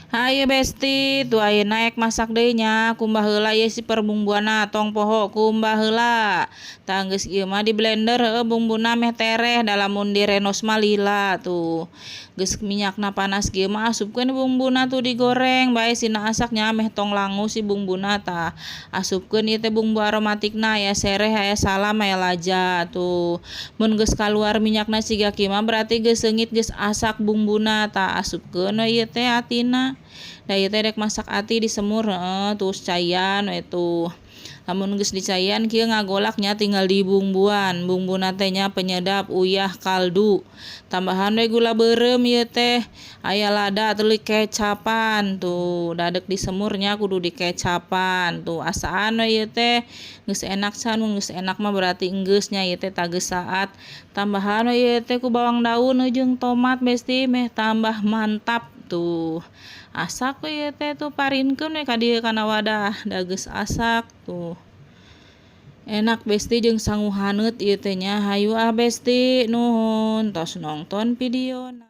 Hayu, Besti, tuh ayeuna naek masak deui nya. Kumbah heula ieu si perbumbuanna, tong poho kumbah heula. Tah, geus ieu mah di blender heueuh bumbuna meh tereh, da lamun direnos mah lila tuh. Geus minyakna panas kieu mah, asupkeun bumbuna tuh, digoreng bae sina asak nya, meh tong langu si bumbuna. Tah, asupkeun ieu teh bumbu aromatikna, aya sereh, aya salam, aya laja tuh. Mun geus kaluar minyakna siga kieu mah, berarti geus seungit, geus asak bumbuna. Tah, asupkeun we ieu teh atina. Da ieu teh rek masak ati disemur heueuh, terus caian we tuh. Lamun geus dicaian kieu, ngagolak nya, tinggal dibumbuan. Bumbuna teh nya penyedap, uyah, kaldu, tambahan we gula beureum, ieu teh aya lada, tuluy kecapan tuh. Da deuk disemur nya kudu dikecapan tuh. Asaan we ieu teh, geus enak can. Mun geus enak mah berarti enggeus nya ieu teh. Tah, geus saat tambahan we ieu teh ku bawang daun jeung tomat, Besti, meh tambah mantap tuh. Asak we ieu teh tuh, parinkeun we ka dieu kana wadah, da geus asak tuh. Enak, Besti, jeung sangu haneut ieu teh nya. Hayu ah, Besti, nuhun tos nongton videona.